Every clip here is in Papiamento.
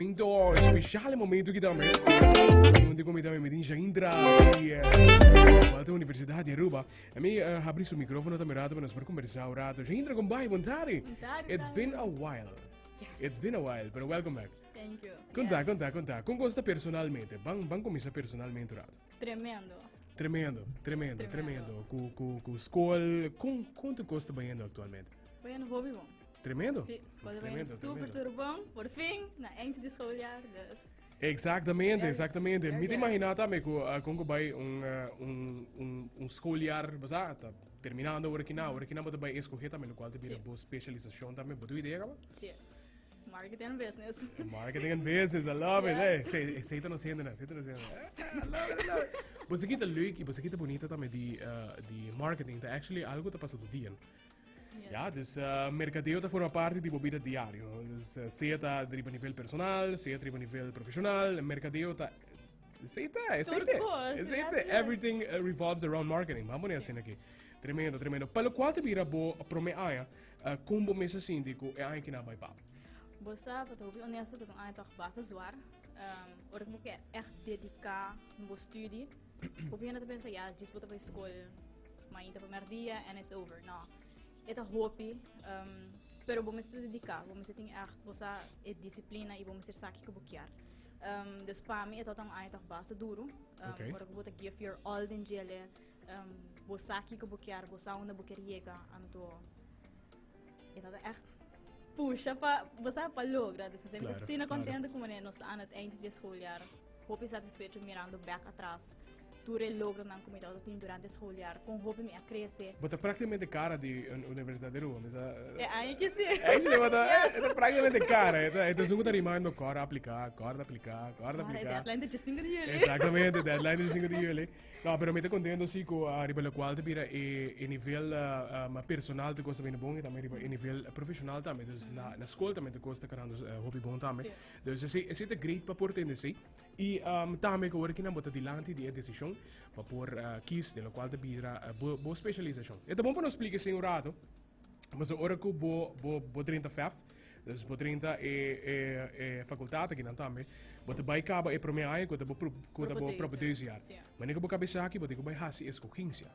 Momento speciale momento aki tambe. Donde ku mi tambe mi tin Shaindra di Walter Universidad di Aruba. A mi habri su microfono tambe rato pa nos por conversa un rato. Shaindra, con bai? Bon tarde. It's been a while. Yes. It's been a while, pero welcome back. Thank you. Conta, Yes. conta, conta. Con cosa personalmente? Ban, ban comienza personalmente un rato. Tremendo. Tremendo, tremendo, Tremendo. tremendo. Cu, cu, cu school, con, con te cosa bayendo actualmente? Bueno, hopi bon. Tremendo. Sí, school Tremendo, tremendo, super, tremendo. super bon. Por fin, na eind di schooljaar, dus. Exactamente, exactamente. Very Mi te good. imagina tambe cu con cu bay un schooljaar, basa, ta terminando awor aki na, awor aki na bo ta bay escoge tambe locual ta bira bo specialisacion tambe. Bo tu idea caba? Sí. Marketing and business. Marketing and business, I love it. Yes. Hey, esey ta nos hende na, esey ta nos hende. I love it, I love it. Bo sa kita leuk y bo sa kita bonita tambe di marketing ta actually algo ta pasa tur dia. Yes. Ja, dus mercadeo ta forma parti di bo bida diario. Dus sea ta riba nivel personal, sea ta riba nivel profesional, mercadeo ta esey ta, esey Tur ta. cos, Esey ta. letterlijk. Everything revolves around marketing. Vamos poner así aquí. Tremendo, tremendo. Pa lo cual te bira bo prome aña, con bo mes a sinti cu e aña kina bay pa? Bo sa, pa ta hopi honesto, ta un aña toch basta zwaar. Ora cu bo ke echt dedica na bo studie, hopi hende ta pensa, ja, djis bo ta bay school, mainta pa merdia and it's over. No, e ta hopi, pero bo mester dedica, bo mester tin echt, bo sa, e disciplina y bo mester sa kico bo kier. Dus pa mi e tabata un aña toch basta duro. Ora cu bo ta give your all den djele, bo sa kico bo kier, bo sa unda bo kier yega, anto e tabata echt pusha pa, bo sa, pa logra. Dus mi ta asina contento cu manera nos ta aan het eind di e schooljaar. Hopi satisfecho mirando back atras tur e logronan cu mi tabata tin durante schooljaar, con hopi mi a crece. Bo ta practicamente cara di Universidad di Aruba, mi sa. E aña ki si. Actually, bo ta, e ta practicamente cara. E ta esun cu ta rimando, cor aplica, cor aplica, cor Cor, e aplica. deadline ta 5 di juli. Exactamente, deadline ta 5 di juli. No, pero mi ta contento si cu riba locual ta bira e nivel personal ta cosa bini bon y tambe riba e nivel profesional tambe. Dus na school tambe ta cosa ta carando hopi bon tambe. Dus esey ta great pa por tende esey. Y tambe cu ora kinan bo ta dilanti di e decision pa por kies den locual ta bira bo specialisacion. E ta bon pa nos splica esey un rato, pasobra ora cu bo drenta FEF, dus bo drenta e facultad akinan tambe, bo ta bay caba e prome aña cu ta bo propedeuse jaar. Wanneer cu bo caba esaki bo tin cu bay haci escogencia.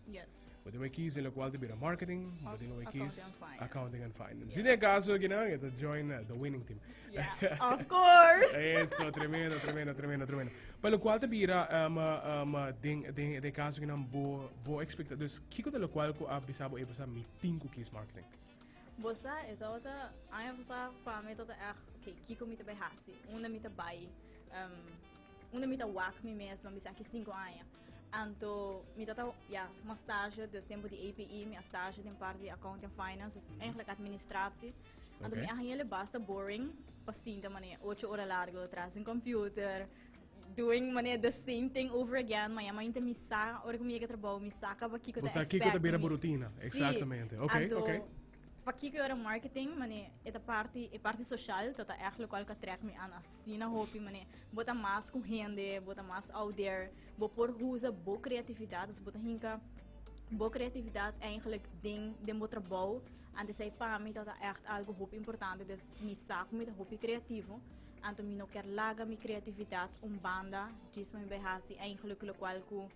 Yes. Bo tin bai kies den locual ta bira marketing, bo tin bai kies Accounting and finance. Accounting and finance. Si den caso aki nan, e ta join the winning team. Yes, of course. Eso, tremendo, tremendo, tremendo, tremendo. Pa locual ta bira den, den, den caso aki nan bo, bo expecta, dus kiko ta locual ku a bisa bo e basa mi tin ku kies marketing? Bo sa, e tabata, aña pasá pa mi tabata echt, okay, kiko mi ta bai hasi? Unda mi ta bai? Unda mi ta wak mi mes, mi bisa aki 5 aña. Anto mi tata, ja, m'a stage, dus tempo di API, mi a stage den parti di accounting and finance, dus eigenlijk administratie. Anto mi a haña el basta boring pa sinta mane ocho ora largo tras un computer, doing mane the same thing over again, ma ya mainta mi sa, ora ku mi yega trabou, mi sa kaba kiko Bo ta sa kiko ta expect bira mi. bo rutina, Sí. exactamente. Okay, Anto, okay. Pakiko era marketing, mane e ta parti, e parti social ta ta echt locual cu a trek mi aan asina hopi, mane bo ta mas cu hende, bo ta mas out there, bo por usa bo creatividad, dus bo ta hinca bo creatividad eigenlijk den, den bo trabou, antes ei pa mi ta ta echt algo hopi importante, dus mi sa cu mi ta hopi creativo, anto mi no kier laga mi creatividad un banda djis pa mi bay haci eigenlijk locual cu.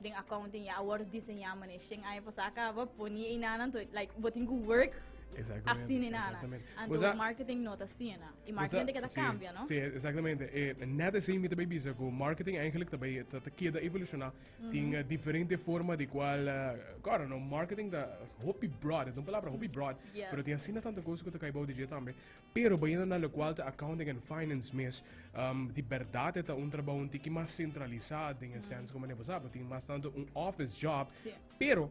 Den accounting ya a word diseñá manera shen aña pasá caba poni einanan to like bo tin ku work Exactamente, asina einana. exactamente. Anto Bo sa- marketing no ta asina. Y Bo sa- marketing ta keda sí, cambia, no? Sí, exactamente. Net así mi ta bay bisa ku marketing eigenlijk ta bay ta keda evoluciona. Tin diferente forma di cual claro, no, marketing ta hopi broad, es un palabra hopi broad, pero tin asina tanto cos ku ta kai bou di dje tambe. Pero bayendo na locual ta accounting and finance mes, di berdad e ta un trabou un tiki mas centralisa den e sens como bo sa, bo tin mas tanto un office job, pero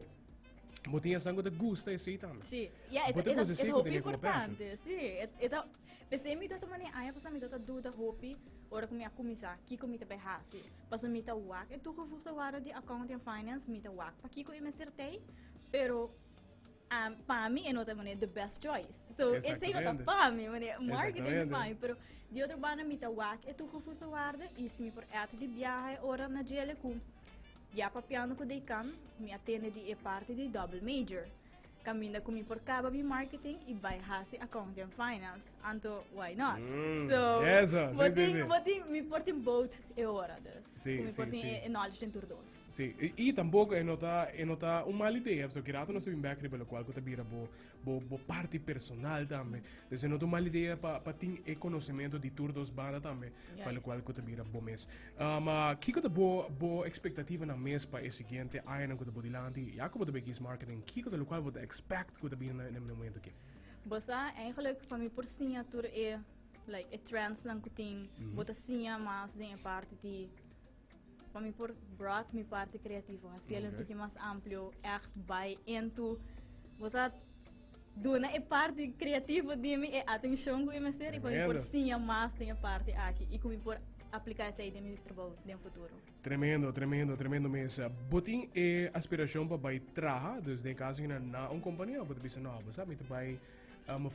bo tin esnan cu ta gusta esey tambe. Sí, ja, e Bo ta, ta e ta, gusta e esey ta cu hopi tene como passion. importante, sí, e ta, p'esey mi ta ta mane aña pasa mi ta ta duda hopi ora cu mi a cuminsa kico mi ta bay haci, pasobra mi ta wak e toegevoegde waarde di accounting and finance, mi ta wak pakico e mester t'ey, pero Pa mi e no ta manera the best choice. So esei no ta pa mi, manera marketing ta pa mi, pero di otro banda mi ta wak e toegevoegde waarde y si mi por et di biaha e ora na djele ku ya papiando ku dekan mi a tende di e parti di double major. Caminda cu mi por caba mi marketing y bay haci accounting and finance. Anto, why not? So, Eso, bo sí, sí, tin, sí. bo tin, mi por tin both e ora, dus. Sí, Cu mi sí, por tin sí. e, e knowledge den tur dos. Sí, y, y tampoco e no ta, e no ta un mal idea, so kirato nos ta bin bek riba locual cu ta bira bo, bo, bo parti personal tambe. Dus e no ta un mal idea pa, pa tin e conocimento di tur dos banda tambe, pa locual cu ta bira bo mes. Ma kiko ta bo bo expectativanan mes pa e siguiente añanan cu ta bo dilanti? Ya cu bo ta bay kies marketing, kiko ta locual bo ta expect cu ta bini na e momento aki? Bo sa, eigenlijk pa mi por siña tur e like e trendsnan cu tin, bo ta siña mas den e parti di pa mi por broad mi parti creativo, haci el un tiki mas amplio, echt bay into, bo sa, duna e parti creativo di mi e atencion cu mi mester y pa mi por siña mas den e parti aki y cu mi por aplica esey den mi trabou den futuro. Tremendo, tremendo, tremendo mes. Bo tin e aspiracion pa bay traha, dus den caso hina na un compania of bo ta bisa no, bo sa mi ta bay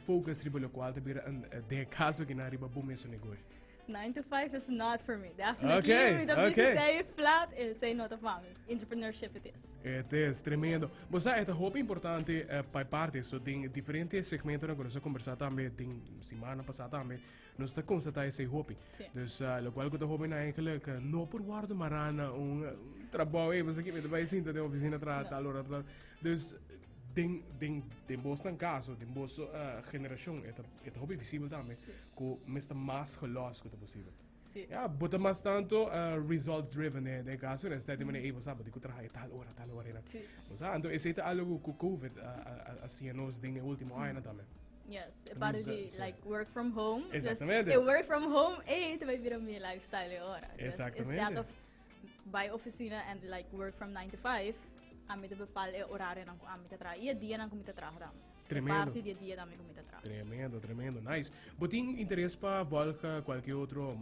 focus riba locual ta bira den e caso hina riba bo mesun negoshi? 9 to 5 is not for me. Definitely. Mi ta bisa esey flat, esey no ta pa mi. Entrepreneurship it is. It is, tremendo. Bo sa, e ta hopi importante pa e parti, so den diferente segmentonan ku nos a kombersá tambe den simannan pasá tambe, nos ta konstatá esei hopi. Dus lokual ku ta hopi na eigenlijk no por wòrdu mará na un trabou, ey, bo sa ki mi ta bai sinta den ofisina traha tal ora tal. Dus den den den bosnan kaso, den bos generashon e ta e ta hopi visibel tambe ku mester mas gelos ku ta posibel. Ya, bo ta mas tanto results driven den den kaso, en esei di manera ey bo sa bo tin ku traha e tal ora, tal ora. Bo sa, anto esei ta algo ku covid a a siña nos den e ultimo añanan tambe. Yes, e parte di like work from home. Exactamente. E work from home ey ta bai bira mi lifestyle e ora. Exactamente. Instead of bai oficina and like work from 9 to 5, ami ta bepaal e horarionan ku ami ta traha i e dianan ku mi ta traha tambe. Tremendo. E parti di e dia tambe ku mi ta traha. Tremendo, tremendo. Nice. Bo tin interes pa volga kualke otro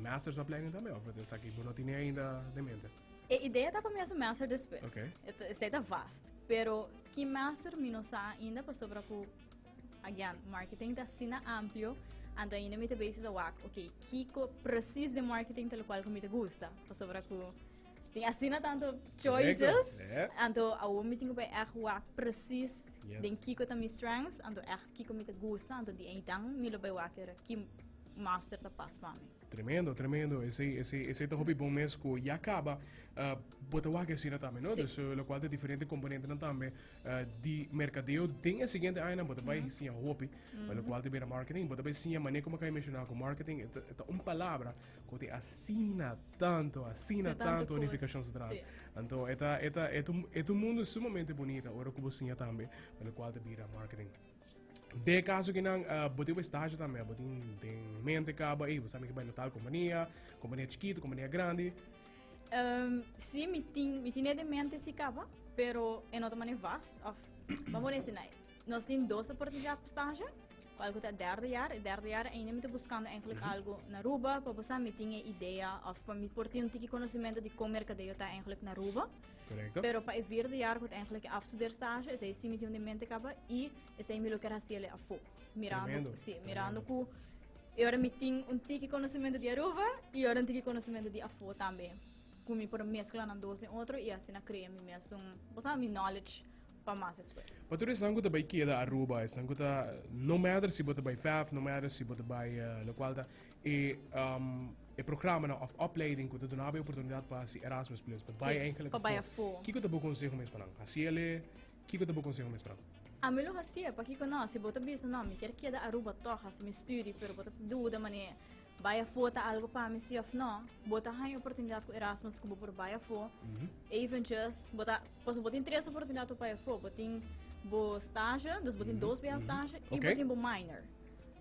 masters opleiding tambe of esaki bo no tene ainda den mente? E idea ta pa mi hasi un master despues. Okay. Esei ta vast. Pero ki master mi no sa ainda pasobra ku again, marketing ta asina amplio, anto ainda mi ta bezig ta wak, ok, kiko precies den marketing ta lokual ku mi ta gusta, pasobra ku tin asina tanto choices, anto awor mi tin ku bai ègt wak precies den kiko ta mi strengths, anto ègt kiko mi ta gusta, anto di einan mi lo bai wak era ki master ta pas pa mi. Tremendo, tremendo. Esei, esei, esei ta hopi bon mes ku ya kaba uh, bo ta wak asina tambe, no? Sí. Dus uh, lokual ta diferente komponentenan tambe uh, di merkadeo den e siguiente añanan bo ta bai siña hopi, pa lokual ta bira marketing, bo ta bai siña manera como kai menshoná ku marketing e ta, e ta un palabra ku tin asina tanto, asina Sí, tanto tanto kos. nifikashon su tras. Sí. Anto e ta, e ta, e ta un, e ta un mundo sumamente bunita ora ku bo siña tambe pa lokual ta bira marketing. Den e caso que nan uh, bo tin un stage tambe, bo tin den mente caba, ey, bo sabe que bai na tal compañía, compañía chiquito, compañía grande. Sí, mi tin den mente si caba, pero e no ta mane vast, of, vamos a decir, nos tin dos oportunidad pa stage, cual cu ta derde jaar, e derde jaar ainda mi ta buscando eigenlijk algo na Aruba, pa bo sa mi tin e idea, of pa mi por tin un tiki conocimiento di con mercadeo ta eigenlijk na Aruba. Correcto. Pero pa e vierde jaar cu ta eigenlijk e afstudeerstage, esey sí mi tin den mente caba y esey mi lo kier haci el afo. Mirando, Tremendo, sí, tremendo. mirando cu e ora mi tin un tiki conocimiento di Aruba y ora un tiki conocimiento di afo tambe. Cu mi por mezcla nan dos den otro y asina crea mi mes un, bo sabe, mi knowledge pa mas despues. Pa tur esnan cu ta bay keda Aruba, esnan cu ta, no matter si bo ta bay FAF, no matter si bo ta bay locual ta, E e programanan of opleiding ku ta duna bo e oportunidat pa hasi Erasmus Plus, pa bai eigenlijk pa bai afó. Kiko ta bo konseho mes pa nan? Hasi el kiko ta bo konseho mes pa nan? Ami lo hasié, pakiko no? Si bo ta bisa no, mi kier keda Aruba tòg hasi mi studi, pero bo ta duda manera bai afó ta algu pa mi si òf no, bo ta haña oportunidat ku Erasmus ku bo por bai afó. Eventjes bo ta, pasobra bo tin tres oportunidat pa bai afó, bo tin bo stage, dus bo tin dos biaha stage i bo tin bo minor.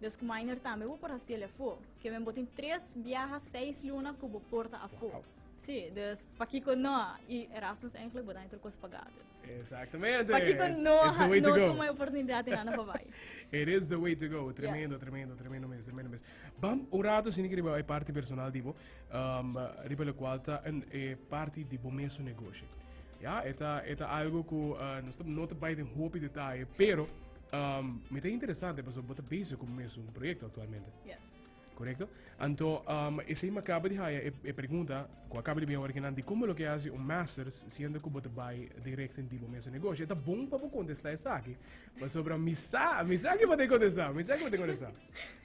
Dus ku minor tambe bo por hasi el afó. Ke men bo tin tres biaha seis luna ku bo por ta afó. Wow. Sí, dus pakiko no? I Erasmus eigenlijk bo ta haña tur kos pagá dus. Exactamente. Pakiko It's, no it's the way to no go. tuma e oportunidat di nan pa bai? It is the way to go. Tremendo, Yes. tremendo, tremendo mes, tremendo mes. Bam, un rato sin riba e parti personal di bo, riba locual ta een e parti di bo mesun negoshi. Ja, e ta, e ta algo ku uh, nos ta, no ta bai den hopi detaye, pero mi ta interesante pasobra bo ta bezig ku mesun proyekto aktualmente. Yes. Korekto? Anto, esei mi a kaba di haya e pregunta ku a kaba di bin awor akinan di komo lo ke hasi un masters siendo ku bo ta bai den richting di bo mesun negoshi. E ta bon pa bo kontestá esaki, pasobra mi sa, mi sa ke bo ta kontestá, mi sa ke bo ta kontestá.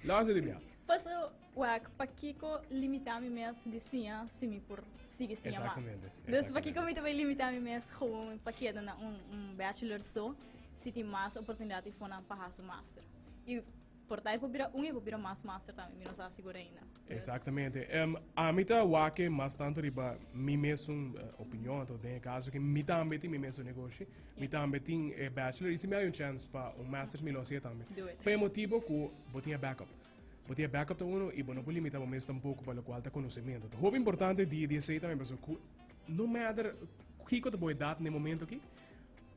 Lo hasi di bia. Paso, wak, pakiko limitá mi mes di siña si mi por sigui siña mas? Exactamente, Dus pakiko exactamente. mi ta bai limitá mi mes gewoon pa keda na un bachelor so si tin mas oportunidat ifonan pa hasi un master? I Por ta e por bira un y por bira mas master tambe, mi no sa sigur ainda. Dus Exactamente. Ami ta wak mas tanto riba mi mesun opinion, anto den e caso que mi tambe tin mi mesun negoshi, mi tambe tin e bachelor y si mi hay un chance pa un masters mi lo hacia tambe. Do it. Pa e motibo cu bo tin e backup. Bo tin e backup ta uno y bo no por limita bo mes tampoco pa locual ta conocimiento. Ta hopi importante di esey tambe pasobra cu no matter kico ta bo edad na e momento aki,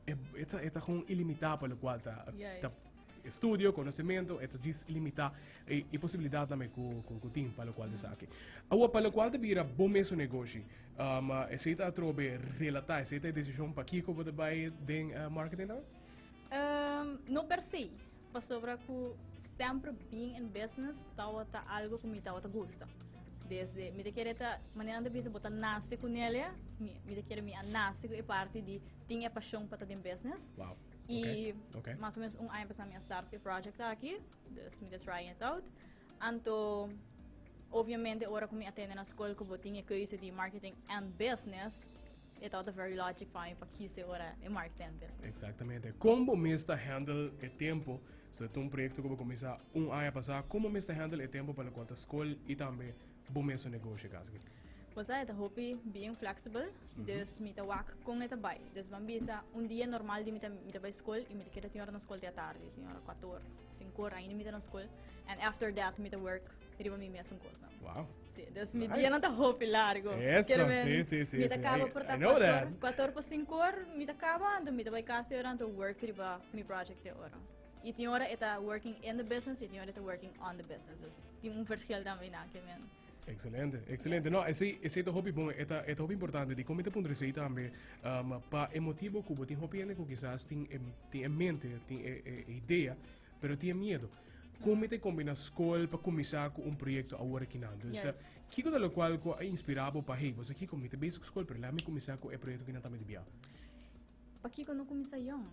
e ta gewoon ilimitá pa locual ta estudio, conocimiento, e ta djis ilimitá e posibilidad tambe cu tin pa locual ta esaki. Awa, pa locual ta bira bo mesun negoshi, esey ta atrobe relatá, esey ta e decision pakico bo ta bay den marketing tambe? No per se, pasobra cu semper being in business tawata algo cu mi tawata gusta. Desde, mi ta kere ta, manera nan ta bisa bo ta nace cu nele, mi ta kere mi a nace cu e parti di tin e pasion pa ta den business. Y mas o menos un aña pasá mi a start e project aki, dus mi ta trying it out. Anto, obviamente ora ku mi atende na skol ku bo tin e keuze di marketing and business, e tabata very logic pa mi pa kies e ora e marketing and business. Exactamente. Kon bo mes ta handle e tempo? So ta un proyecto ku bo kuminsá un aña pasá, kon bo mes ta handle e tempo pa lokual ta skol i tambe bo mesun negoshi kasi? Bo sa e ta hopi bien flexible, dus mi ta wak kon e ta bai. Dus ban bisa un dia normal di mi ta mi ta bai skol i mi ta keda tin ora na skol te atardi, tin ora kuator, sinku or ainda mi ta na skol. And after that mi ta work riba mi mesun kosnan. Wow. Si, dus mi dianan ta hopi largo. Eso, Kier men, si, mi ta kaba por I ta know kuator, that. kuator pa sinku or mi ta kaba, anto mi ta bai kas e ora anto work riba mi project e ora. I tin ora e ta working in the business i tin ora e ta working on the business. Dus tin un verschil tambe na ke men. Excelente, excelente. No, esei ta hopi bon, e ta hopi importante. Di kon mi ta puntra esei tambe, pa e motibo ku bo tin hopi hende ku kisas tin e mente, tin e idea, pero tin e miedo. Kon mi ta kombina skol pa kuminsá ku un proyekto awor akinan? Dus, kiko ta lokual ku a inspirá bo pa, hey, bo sa kiko, mi ta bezig ku skol, pero laat mi kuminsá ku e proyekto akinan tambe di bia? Pakiko no kuminsá yong?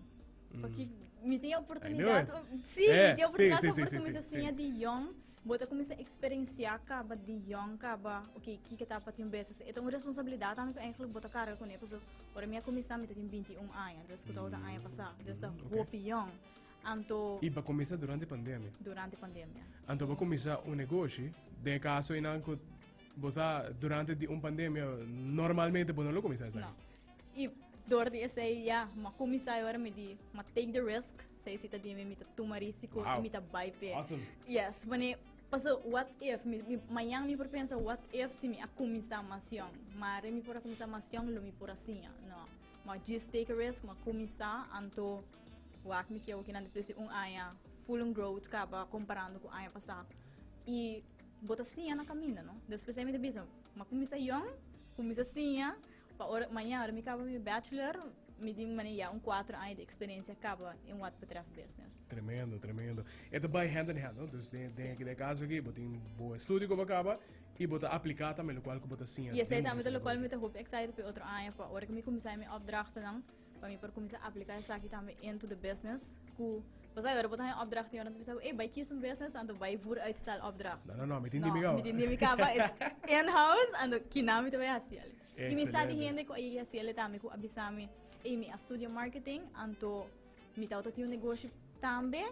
Paki mi tin oportunidat, sí, mi tin oportunidat pa por kuminsá siña di yong. Bo ta kuminsá eksperensiá kaba di yong kaba, ok, kiko ta pa tin un business. E ta un responsabilidat tambe ku eigenlijk bo ta karga kuné, pasobra ora mi a kuminsá mi ta tin 21 aña, dus ku tabata aña pasá, dus ta hopi yong. Anto. I bo a kuminsá durante pandemia? Durante pandemia. Anto bo a kuminsá un negoshi, den e kaso einan ku bo sa durante di un pandemia normalmente bo no lo kuminsá esaki. No. I dor di esei ya, m'a kuminsá e ora mi di, m'a take the risk, esei si ta di mi, mi ta tuma risiko i mi ta bai p'e. Awesome. Yes, wanneer, paso what if, mi, mi, mañan mi por pensa what if si mi a kuminsá mas yòn, mare mi por a kuminsá mas yòn lo mi por a siña, no. M'a just take a risk, m'a kuminsá, anto wak mi ke okinan despues di un aña full un growth kaba komparando ku aña pasá. I bo ta siña na kaminda, no. Despues mi ta bisa, m'a kuminsá yòn, kuminsá siña, Pa ora mañana ora mi caba mi bachelor, mi tin mane ya un cuatro aña di experiencia caba in wat betreft business. Tremendo, tremendo. E ta bai hand in hand, no? Dus den den caso aki, bo tin bo estudio cu bo caba y bo ta aplica tambe locual cu bo ta siña. Y esey tambe ta locual mi ta hopi excited pa e otro aña, pa ora cu mi cuminsa mi opdrachtennan, pa mi por cuminsa aplica esaki tambe into the business cu bo sa ora bo ta haña opdracht y ora nan ta bisa bo, ey bai kies un business anto bai voer uit tal opdracht. No, no, no, mi tin di mi caba. Mi tin di mi caba, it's in house, anto kina mi ta bai haci el. Y mi sa di hende cu a yega haci el tambe cu a bisa mi, ey mi a studia marketing anto mi tabata tin un negoshi tambe,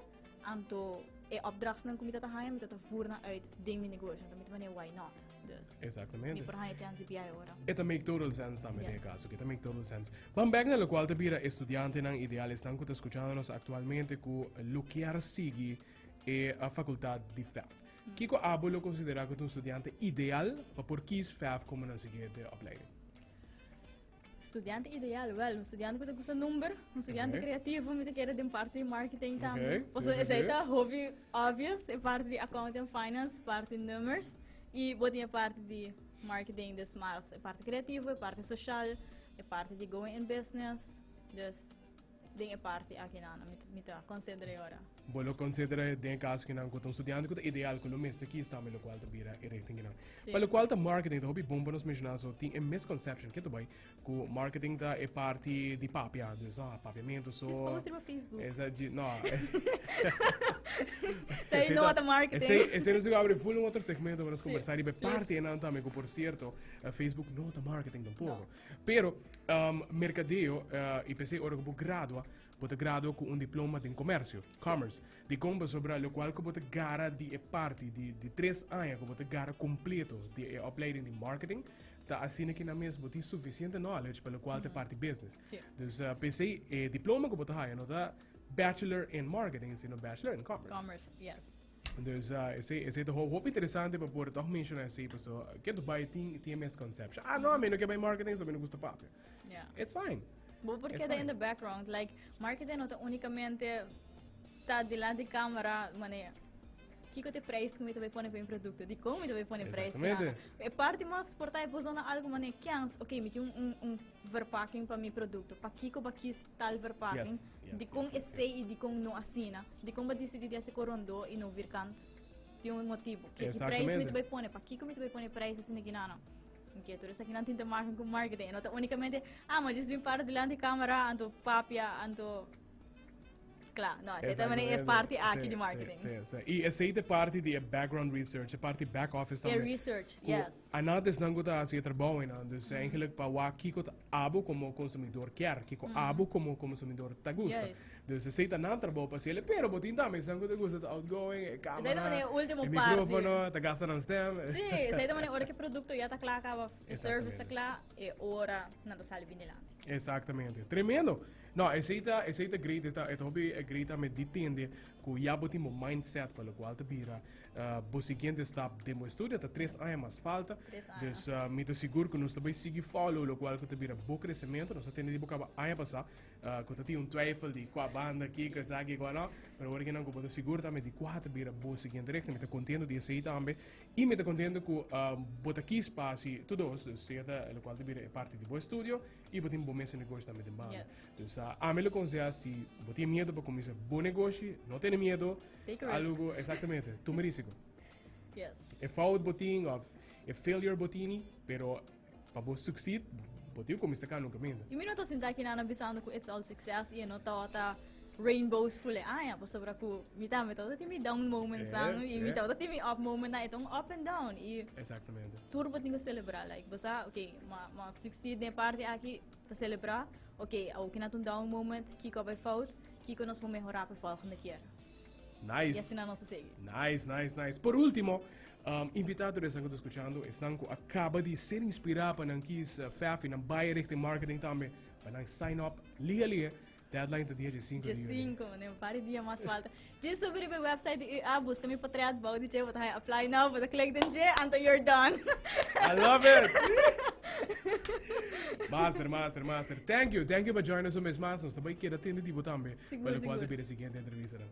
anto e opdrachtnan cu mi tabata haña mi tabata voer nan uit den mi negoshi, anto mi ta manera why not? Dus Exactamente. mi por haña chance di biaha ora. E ta make total sense tambe den e caso aki, e ta make total sense. Ban bek na locual ta bira e studiantenan ideal, esnan cu ta scuchando nos actualmente cu lo kier sigui e facultad di FEF. Kico abo lo considera cu ta un studiante ideal pa por kies FEF como nan siguiente opleiding? Studiante ideal, wel, un studiante cu ta gusta number, un studiante creativo, mi ta kere den parti di marketing tambe. Pasobra esey ta hopi obvious, e parti di accounting and finance, parti di numbers, y bo tin e parti di marketing, dus mas e parti creativo, e parti social, e parti di going in business, dus den e parti aki nan mi ta considera e ora. Bo lo considera den caso cu nan cu ta un studiante cu ta ideal cu lo mester kies tambe locual ta bira e richting nan. Pa locual ta marketing ta hopi bon pa nos menciona so tin e misconception ke ta bay cu marketing ta e parti di papia dus ah papiamento so. Just post riba Facebook. Esa no. Esey no ta marketing. Esey esey nos abri full un otro segmento pa nos conversa riba e parti nan tambe cu por cierto Facebook no ta marketing tampoco. Pero mercadeo y p'esey ora cu bo gradua Bo ta gradua ku un diploma den komersio, commerce. Dikon? Pasobra lokual ku bo ta gara di e parti di di tres aña ku bo ta gara kompleto di e opleiding di marketing, ta asina ki nan mes bo tin sufisiente knowledge pa lokual ta e parti business. Dus p'esei e diploma ku bo ta haya no ta bachelor in marketing sino bachelor in commerce. Commerce, yes. Dus esei esei ta hopi interesante pa por tòg menshona esei paso ke bai tin tin e misconception. Ah no, mi no ke bai marketing, so mi no gusta papia. Yeah. It's fine. Bo por keda in the background. Like, marketing no ta únicamente ta dilanti cámara, mane, kiko te prijs ku mi ta bai pone pa mi producto, di kon mi ta bai pone prijs Exactamente. E parti mas por ta e pozona algo mane kens, ok, mi tin un, un, un verpakking pa mi producto, pa kiko ba kies tal verpakking, di kon esei i di kon no asina, di kon ba disidi di hasi ko rondó i no vierkant, tin un motibo. Ke ki prijs mi ta bai pone, pa kiko mi ta bai pone prijs asina kinano. Oké, tur esakinan tin te maken ku marketing. E no ta únikamente, ah, ma djis bin para dilanti kamera, anto papia, anto kla. No, esei ta e parti aki di marketing. Sí, sí, sí. I esei ta e parti di e background research, e parti back office E tambe. research, Ku yes. Anat esnan ku ta hasi e trabou einan. Dus eigenlijk pa wak kiko ta abo komo konsumidor kier, kiko abo komo konsumidor ta gusta. Juist. Dus esei ta nan trabou pa hasiel, pero bo tin tambe esnan ku ta gusta ta outgoing, e Esei ta kamera, manera e ultimo e parti. mikrofono, ta gasta nan stem. Sí, esei ta manera ora ku e produkto ya ta kla kaba, e service ta Exactamente. kla, e ora nan ta sali bin dilanti. Exactamente. Tremendo. No, esei ta, esei ta great, e ta, e ta hopi great tambe di tende ku ya bo tin bo mindset pa lokual ta bira bo siguiente stap den bo estudio, ta tres aña mas falta. Tres aña. Dus mi ta sigur ku nos ta bai sigui follow lokual ku ta bira bo kresementu. Nos a tende di bo kaba aña pasá. Ku ta tin un twijfel di kua banda, kiko, esaki, kua no. Pero ora kinan ku bo ta sigur tambe di kua ta bira bo siguiente richting. Mi ta kontento di esei tambe. I mi ta kontento ku bo ta kies pa hasi tur dos. Dus sea ta lokual ta bira e parti di bo estudio i bo tin bo mes negoshi tambe den banda. Dus ami lo konsehá si bo tin miedu pa kuminsá bo negoshi, no tene miedu. Take a risk. Algu, exactamente, tuma risiko. Yes. E fout bo tin of e failure bo tini, pero Pa bo succeed, bo tin cu cuminsa cana un caminda. I mi no ta sinta aki nan bisando cu it's all success i e no tabata rainbows full e aña pasobra cu mi tambe tabata tin mi down moments nan i mi tabata tin mi up moment nan e ta un up and down i Exactamente. tur bo tin cu celebra like bo sa ok ma ma succeed den e parti aki ta celebra ok awoki nan ta un down moment kiko a bay fout kiko nos por mehora pa e volgende keer. Nice. I asina nos ta sigui. Nice, nice, nice. Por último, um, invita tur esnan ku ta escuchando, esnan ku acaba di ser inspirá pa nan kies uh, FAF i nan bai richting marketing tambe, pa nan sign up lia lia. Deadline ta dia 5 di juni. 5, ne un par di dia mas falta. Djis subi riba e website di UA, busca mi portret bou di dje, bo ta haña apply now, bo ta click den dje, anto you're done. I love it! Master, master, master. Thank you, thank you pa join us un bes mas. Nos ta bai keda tende di bo tambe. Sigur, Pa locual sigur. ta bira e siguiente entrevista nan.